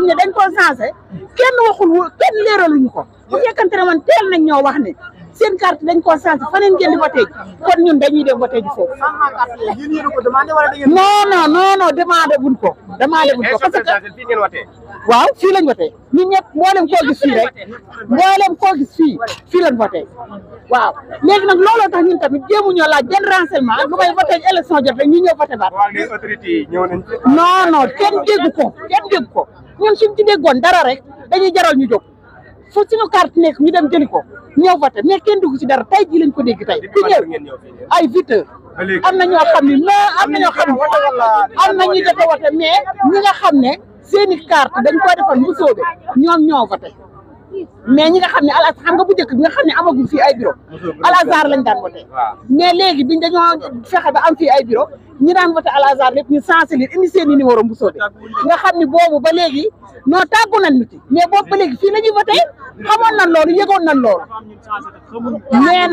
ne dañ ko changé kenn waxul kenn leeraluñu ko bu fekkante ne man teel nañ ñoo wax ne seen carte dañ ko changé faneen ngeen di voté kon ñun dañuy dem voté ji foofu. non demandé buñ ko parce que waaw fii lañ voté ñun ñëpp mboolem koo gis fii rek mboolem koo gis fii lañ voté waaw léegi nag looloo tax ñun tamit jéemu ñoo laaj benn renseignement lu may voté élection jot rek ñu ñëw voté baat non kenn déggu ko ñun suñ ci déggoon dara rek dañuy jaral ñu jóg fu suñu carte nekk ñu dem jëli ko ñëw voté mais kenn dugg ci dara tey jii lañ ko dégg tey ku ñëw ay 8 heures am na ñoo xam ne am na ñoo xam ne am na ñu jot a voté mais ñi nga xam ne seeni carte dañ ko defal bu soobee ñoom ñoo voté mais ñi nga xam ne al xam nga bu njëkk bi nga xam ne amagul fii ay bureau al azar lañ daan voté mais léegi biñ dañoo fexe ba am fii ay bureau ñi daan voté al azar lépp ñu sensé leen indi seen i numéro bu soobee nga xam ne boobu ba léegi noo tàggu nañ ñu ci mais boobu ba léegi fii la ñuy voté xamoon nañ loolu yëgoon nañ loolu mais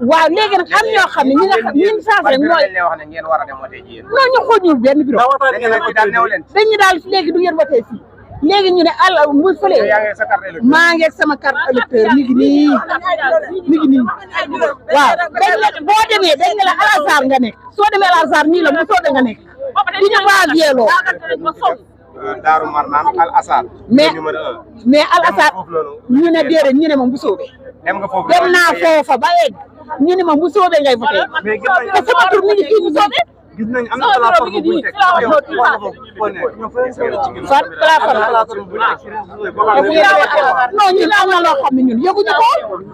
waaw léegi nag am ñoo xam ne ñi nga xam ñun sensé rek mooy non ñu xool ñu benn bureau dañu daal léegi du ngeen voté fii léegi ñu ne àll mu fële maa ngi ak sama carte électeur mi ngi nii waaw dañ ne boo demee dañ ne la Al Azhar nga nekk soo demee Al Azhar nii la mu soobee nga nekk di ñu waajee loo Daaru Marnaan Al Azhar mais Al Azhar ñu ne déedéet ñu ne ma bu soobee dem naa foofa ba egg ñu ne ma bu soobee ngay voté te sama tur mi ngi fii bu soobee gis nañ am na plateforme bu ñu teg fan plateforme bu non ñun am na loo xam ne ñun yëguñu ko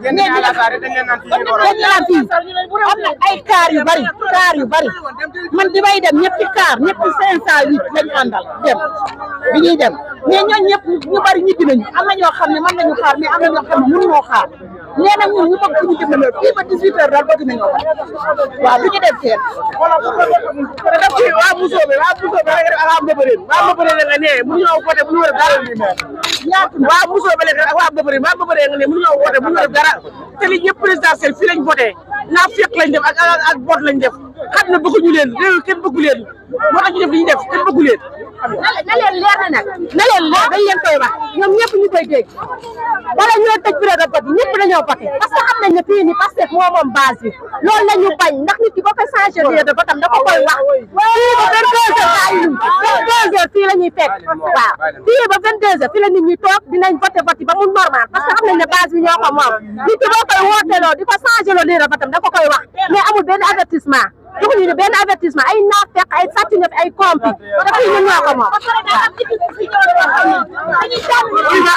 mais ñu naan fii am na ay car yu bari man di may dem ñetti 508 lañu àndal dem bi ñuy dem mais ñooñu ñëpp ñu bari ñibbi nañu am na ñoo xam ne mën nañu xaar mais am na ñoo xam ne mënuñoo xaar nee na ñun ñu bëgg suñu dimbali fii ba 18 heures daal bëgg nañoo waaw du ñu dem seet waa Moussoobe waa Mbëbëreen nga ne mënu ñoo voté bu ñu war a dara waa Moussoobe ak waa Mbëbëreen nga ne mënu ñoo voté bu ñu war a dara te li ñëpp présidentiel fii lañ voté naa fekk lañ def ak vote lañ def xam na bëgguñu leen réew kenn bëggu leen moo tax ñu def li ñu def kenn bëggu leen na leen leer na nag na leen leer dañ leen koy wax ñoom ñëpp ñu koy dégg bala ñoo tëj bureau de vote ñëpp dañoo voté parce que xam nañ ne fii ni Pastef moo moom base bi loolu la ñu bañ ndax nit ki boo koy changé bureau de vote am da ko koy wax fii ba 22 heures bàyyi 22 heures fii la ñuy fekk waaw fii ba 22 heures fii la nit ñi toog dinañ voté vote ba mu normal parce que xam nañ ne base bi ñoo ko moom nit ki boo koy wooteloo di ko changé loo bureau de vote am da ko koy wax mais amul benn avertissement joxuñu ne benn avertissement ay naafeq ay sàcc ñëpp ay compi dafa ñu ñoo ko moom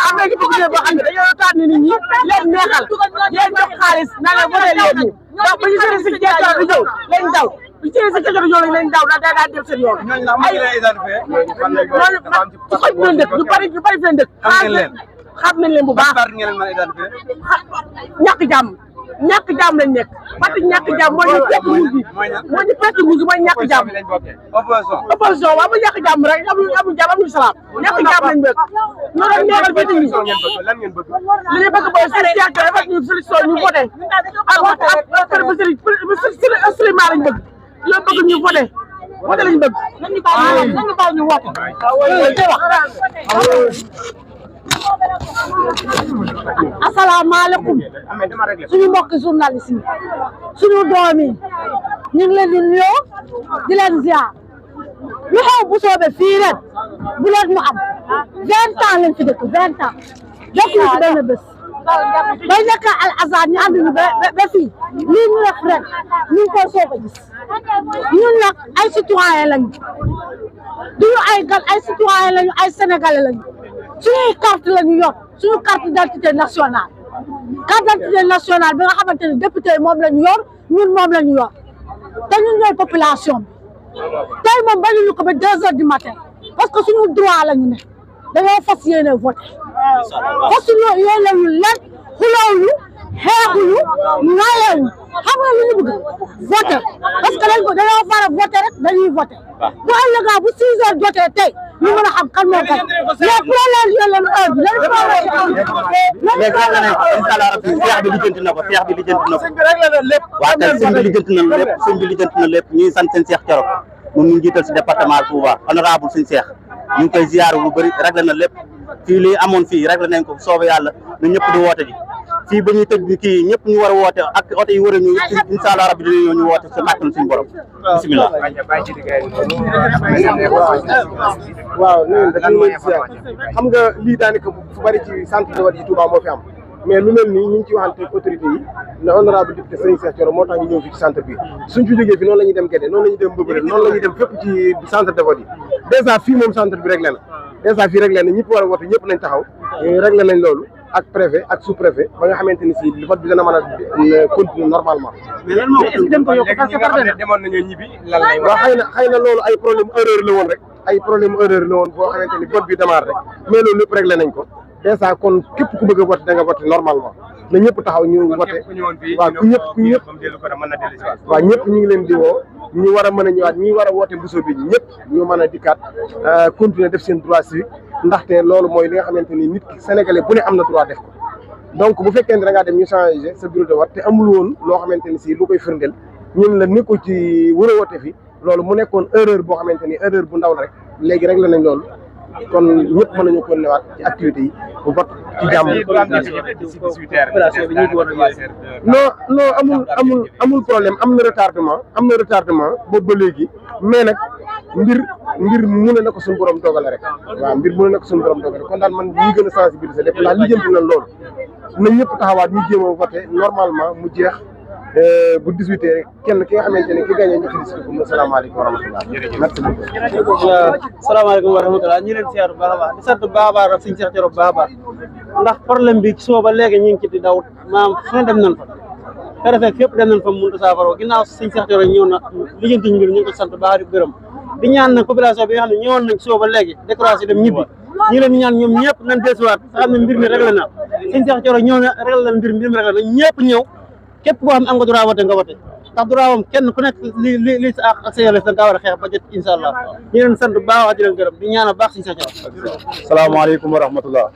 am na ci bëgg boo xam ne dañoo tànn nit ñi leen neexal leen jox xaalis na nga voté leen ñu donc ba ñu sëri si jeexal bi ñëw lañ daw bu sëri si jeexal bi ñëw lañ daw daa dem seen yoon ay xoj nañ dëkk ñu bari fi leen dëkk xam nañ leen bu baax ñàkk jàmm lañ nekk parce que ñàkk jàmm moo ñu perte nguur gi moo ñu perte nguur gi mooy ñàkk jàmm opposition waaw ba ñàkk jàmm rek amul jàmm amul salaam ñàkk jàmm lañ bëgg ñoo doon neexal fii nit ñi li ñu bëgg mooy solution dafa ñu solution ñu voté ak kër ba Souleymane lañ bëgg ñoo bëgg ñu voté lañ bëgg nañu bàyyi ñu voté asalaamaaleykum suñu mbokk journaliste yi suñu doom yi ñu ngi leen di nuyoo di leen ziar lu xew bu soobee fii ren bu leen mu am 20 ans lañ fi dëkk 20 ans jokkuñu ci benn bés bay nekk Al Azhar ñu ànd ñu ba fii lii ñu def ren ñu ngi koy soog a gis ñun nag ay citoyen lañu duñu ay gan ay citoyen lañu ay sénégalais lañu suñuy carte la ñu yor suñu carte d'identité nationale bi nga xamante ne député moom la ñu yor ñun moom la ñu yor te ñun ñooy population bi tey moom bañuñu ko ba 2 heures du matin parce que suñu droit la ñu ne dañoo fas yéene voté fas yéene ñu leen xulawuñu xeexuñu ŋaayewuñu xam nga lu ñu bëgg voté parce que dañoo fara voté rek dañuy voté bu ëllëgaa bu 6 heures jotee tey ñu mën a xam kan moo kat mais problème yooyu lañu heure bi lañu mais xam nga ne incha allah rabbi seex bi lijjanti na ko waaw kay sëñ bi lijjanti na lépp ñuy sant seen seex Thioro moom ñu jiital si département Touba honorable suñu seex ñu ngi koy ziar bu bëri réglé na lépp fii lii amoon fii réglé nañ ko soobee yàlla na ñëpp di woote ji fii ba ñuy tëj bi kii ñëpp ñu war a woote ak oto yi war a ñu incha allah rabbi dinañ ñëw ñu woote sa kàttan suñu borom bisimilah. waaw léegi dañu leen ziar xam nga lii daanaka fu bari ci centre de vote yi Touba moo fi am mais lu mel nii ñu ngi ci waxante autorité yi le honorable député Serigne Cheikh Thioro moo tax ñu ñëw fi ci centre bi suñ fi jógee fi noonu la ñuy dem Guédé noonu la ñuy dem Mbëbërël noonu la ñuy dem fépp ci centre de vote yi dèjà fii moom centre bi réglé na dèjà fii réglé na ñëpp war a wote ñëpp nañ taxaw réglé nañ loolu ak préfet ak sous préfet ba nga xamante ni si vote bi dana mën a continuer normalement. mais lan moo ko dem ko yokk parce que demoon nañu ñibbi lan lay wax. waaw xëy na loolu ay problème erreur la woon rek ay problème erreur la woon boo xamante ni vote bi démarre rek mais loolu lépp réglé nañ ko dèjà kon képp ku bëgg a vote da nga vote normalement na ñëpp taxaw ñu vote waaw ku ñëpp waaw ñëpp ñu ngi leen di woo ñu war a mën a ñëwaat ñi war a woote Mbuso bi ñëpp ñu mën a dikkaat continuer def seen droit civique ndaxte loolu mooy li nga xamante ni nit ki sénégalais bu ne am na droit def ko donc bu fekkee ne da ngaa dem ñu changé sa bureau de vote te amul woon loo xamante ni si lu koy firndeel ñun la nekko ci war a woote fi loolu mu nekkoon erreur boo xamante ni erreur bu ndaw la rek léegi réglé nañ loolu kon ñëpp mën nañu ko newaat ci activités yi bu vote ci jàmm. non amul problème am na retardement boobu ba léegi mais nag mbir mu ne na ko suñu borom dogale rek waaw mbir mu ne na ko suñu borom dogale kon daal man ñi gën a sensibiliser lépp ndax li jënti na loolu na ñëpp taxawaat ñu jéem a voté normalement mu jeex bu 18 heures kenn ki nga xamante ne ki gagné ñu félicité ko salaamaaleykum wa rahmatulah. merci beaucoup. salaamaaleykum wa rahmatulah ñu leen siyaar bu baax a baax di sant baax a baax ak suñu Cheikh Thioro bu baax a baax ndax problème bi soo ba léegi ñu ngi ci di daw maam fu ne dem nañ fa préfet fépp dem nañ fa mënut a saafara ginnaaw suñu Cheikh Thioro ñëw na lijjanti ñu mbir ñu ngi ko sant baax di gërëm di ñaan nag population bi nga xam ne ñëwoon nañ soo ba léegi découragé dem ñibbi ñu leen ñaan ñoom ñëpp nañ desuwaat xam ne mbir mi réglé na suñu Cheikh Thioro ñëw na réglé na mbir mi réglé na ñëpp ñëw képp koo xam ne am nga droit wote nga wote ndax droit moom kenn ku nekk li sa ak sa yelleef da nga war a xeex ba jot incha allah ñu leen sant bu baax di leen gërëm di ñaanal baax suñu Cheikh Thioro. salaamaaleykum wa rahmatullah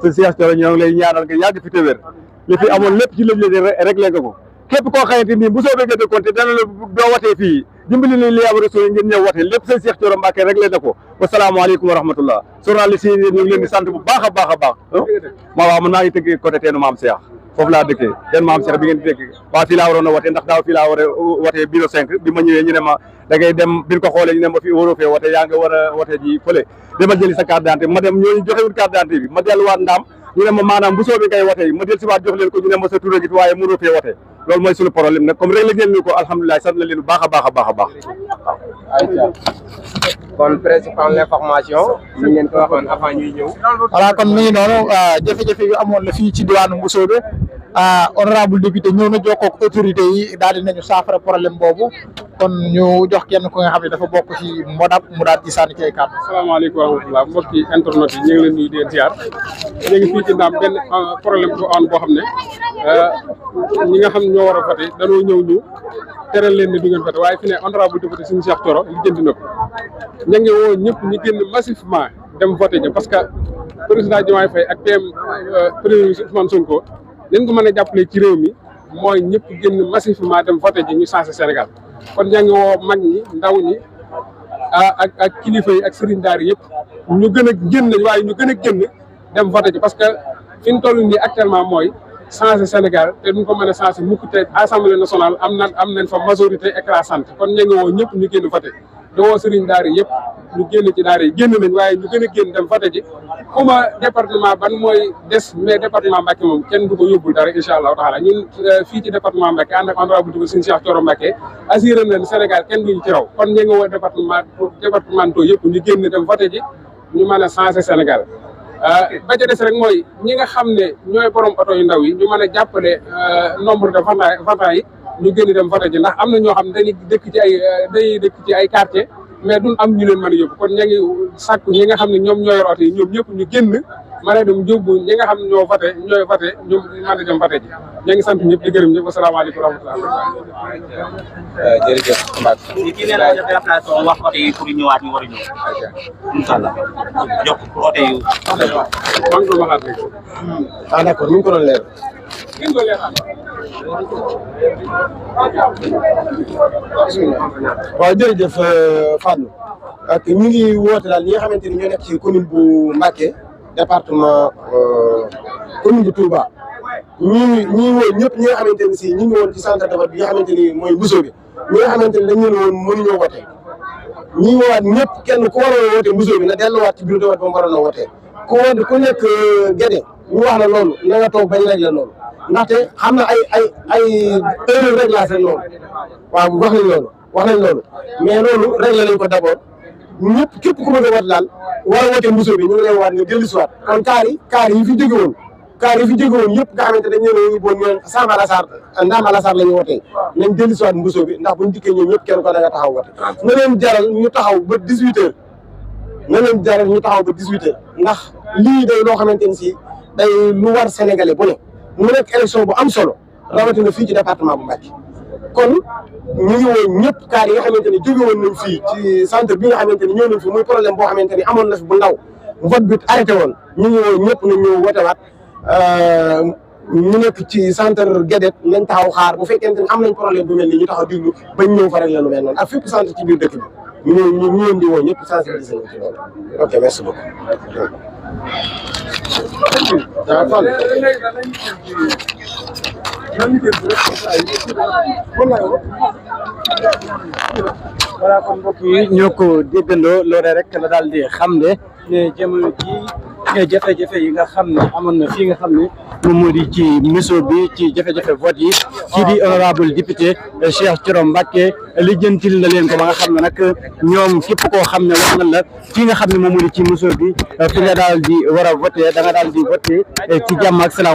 suñu Cheikh Thioro ñoo ngi lay ñaanal nga yàgg fi te wér li fi amoon lépp ci lëj-lëj réglé nga ko képp koo xamante ni bu soobee nga dëkkoon te dana la doo watee fii dimbali nañ li yàlla rasul ngeen ñëw wote lépp sëñ Cheikh Thioro Mbacké réglé na ko wasalaamaaleykum wa rahmatullah journaliste yi ñu ngi leen di sant bu baax a baax a baax waaw man maa ngi tëgg côté teenu maam Cheikh foofu laa dëkkee teen maam Cheikh bi ngeen di dégg waaw fii laa waroon a wote ndax daaw fii laa war a wote bureau 5 bi ma ñëwee ñu ne ma da ngay dem bi ñu ko xoolee ñu ne ma fi waroo fee wote yaa nga war a wote ji fële demal jëli sa carte d'identité ma dem ñooñu joxewul carte d'identité bi ma delluwaat ndaam ñu ne ma maanaam bu soobee ngay wote yi ma del si waat jox leen ko ñu ne ma sa tur gi waaye mënoo fee wote loolu mooy suñu problème nag comme réglé ngeen ñu ko alhamdulilah sant na leen bu baax a baax a baax a baax kon principal information ñu ngeen ko waxoon avant ñuy ñëw. voilà kon mi ngi noonu jafe-jafe yu amoon la fii ci diwaanu Mboussobé honorable député ñëw na jokkoo ak autorité yi daal di nañu saafara problème boobu kon ñu jox kenn ku nga xam ne dafa bokk ci Modap mu daal di sànni ci ay kàddu. asalaamaaleykum wa rahmatulah mbokki internet yi ñu ngi leen di leen ziar ñu ngi fii ci Ndam benn problème bu am boo xam ne ñi nga xam ne ñoo war a voté dañoo ñëw ñu teral leen ne du ngeen voté waaye fi ne honorable député suñu Cheikh Thioro li jënd na ko ña ngi woo ñëpp ñu génn massivement dem voté ji parce que président Diomaye Faye ak PM premier ministre Ousmane Sonko leen ko mën a jàppale ci réew mi mooy ñëpp génn massivement dem voté ji ñu changé Sénégal kon ña ngi woo mag ñi ndaw ñi ak kilifa yi ak sëriñ daara yëpp ñu gën a génn waaye ñu gën a génn dem voté ji parce que fi ñu toll nii actuellement mooy changé Sénégal te duñ ko mën a changé mukk te assemblée nationale am nañ fa majorité écrasante kon ña ngi woo ñëpp ñu génn voté di woo sëriñ daara yëpp ñu génn ci daara yi génn nañ waaye ñu gën a génn dem voté ji xuma département ban mooy des mais département Mbacké moom kenn du ko yóbbul dara incha allahu taala ñun fii ci département Mbacké ànd ak honorable député suñu Cheikh Thioro Mbacké assuré nañ Sénégal kenn duñu ci raw kon ñu ngi woo départementaux yëpp ñu génn dem voté ji ñu mën a changé Sénégal ba ca des rek mooy ñi nga xam ne ñooy borom oto yu ndaw yi ñu mën a jàppale nombre de votants yi ñu génn dem voté ji ndax am na ñoo xam ne dañuy dëkk ci ay quartier mais duñ am ñu leen mën a yóbbu kon ña ngi sàkku ñi nga xam ne ñoom ñoo yor oto yi ñoom ñëpp ñu génn mën a dem yóbbu ñi nga xam ne ñooy voté ñu mën a dem voté ji ña ngi sant ñëpp di gërëm ñëpp asalaamaaleykum wa rahmatulah. jërëjëf Mbacke. kii nee naa def déplacement wax oto yi pour ñëwaat ñu war a ñëw incha allah jox oto yi maa ngi doon waxaat rek. d'accord ni mu ko doon leer. waaw jërëjëf Fallou ak ñu ngi woote daal ñi nga xamante ni ñoo nekk ci commune bu Mbacké département commune bu Touba ñi woo ñëpp ñi nga xamante ni si ñi ngi woon ci centre de vote bi nga xamante ni mooy Mboussobé ñi nga xamante ni dañ leen woon mënuñoo wote ñi woowaat ñëpp kenn ku waroon a woote Mboussobé na delluwaat ci bureau de vote ba mu waroon a wootee ku nekk Guédé ñu wax la loolu na nga toog bañ régler loolu ndaxte xam na ay erreur réglage rek loolu waaw wax nañ loolu mais loolu réglé nañ ko d'abord ñëpp képp ku bëgg a wote daal war a wote Mboussobé ñu ngi lay waat nga dellu si waat kon kaar yi fi jóge woon yëpp nga xamante dañ leen a yóbboon ñoom Ndam Alassar la ñu wotee nañ dellu si waat Mboussobé ndax buñ dikkee ñoom ñëpp kenn ko da nga taxaw wote na leen jaral ñu taxaw ba 18h ndax lii day loo xamante ni si day lu war Sénégalais bu ne mu nekk élection bu am solo rawatina fii ci département bu Mbacké kon ñu ngi woon ñëpp kaar yi nga xamante ni jóge woon nañ fii ci centre bi nga xamante ni ñëw nañ fi muy problème boo xamante ni amoon na fi bu ndaw vote bi arrêté woon ñu ngi woon ñëpp na ñu wotewaat ñu nekk ci centre Guédé nañ taxaw xaar bu fekkente ni am nañ problème bu mel ni ñu taxaw diglu bañ ñëw fa rek la lu mel noonu ak fépp centre ci biir dëkk bi ñu leen di woo ñëpp sensibiliser nañ ci loolu ok merci beaucoup voilà kon mbokk yi ñoo ko déggandoo loole rek la daal di xamle ne jamono ji jafe-jafe yi nga xam ne amoon na fii nga xam ne moom moo di ci Mboussobé ci jafe-jafe vote yi kii di honorable député Cheikh Thioro Mbacké lijjantil na leen ko ba nga xam ne nag ñoom képp koo xam ne wax na la fii nga xam ne moom moo di ci Mboussobé fi nga daal di war a voté da nga daal di voté ci jàmm ak salaam